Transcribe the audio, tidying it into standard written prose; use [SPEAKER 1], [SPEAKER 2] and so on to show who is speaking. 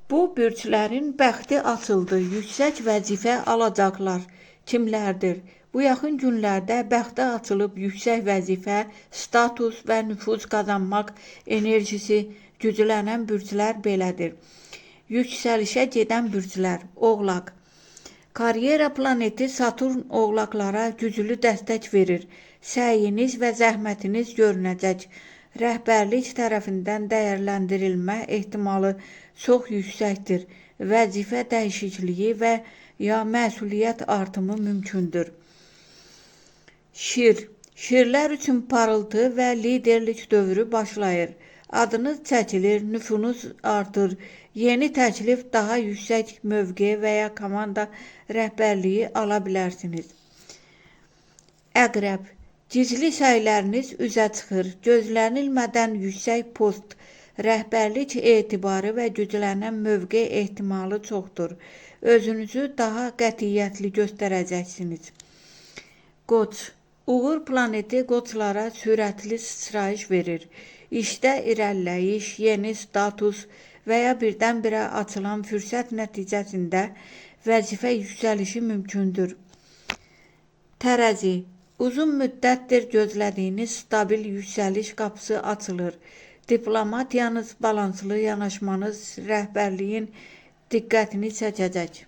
[SPEAKER 1] Bu bürclərin bəxti açıldı, yüksək vəzifə alacaqlar. Kimlərdir? Bu yaxın günlərdə bəxti açılıb yüksək vəzifə, status və nüfuz qazanmaq enerjisi güclənən bürclər belədir. Yüksəlişə gedən bürclər: Oğlaq. Karyera planeti Saturn oğlaqlara güclü dəstək verir. Səyiniz və zəhmətiniz görünəcək. Rəhbərlik tərəfindən dəyərləndirilmə ehtimalı çox yüksəkdir. Vəzifə dəyişikliyi və ya məsuliyyət artımı mümkündür. Şir. Şirlər üçün parıltı və liderlik dövrü başlayır. Adınız çəkilir, nüfuzunuz artır. Yeni təklif, daha yüksək mövqe və ya komanda rəhbərliyi ala bilərsiniz. Əqrəb. Gizli səyləriniz üzə çıxır. Gözlənilmədən yüksək post, rəhbərlik etibarı və güclənən mövqe ehtimalı çoxdur. Özünüzü daha qətiyyətli göstərəcəksiniz. Qoç. Uğur planeti qoçlara sürətli sıçrayış verir. İşdə irəliləyiş, yeni status və ya birdən-birə açılan fürsət nəticəsində vəzifə yüksəlişi mümkündür. Tərəzi. Uzun müddətdir gözlədiyiniz stabil yüksəliş qapısı açılır. Diplomatiyanız, balanslı yanaşmanız rəhbərliyin diqqətini çəkəcək.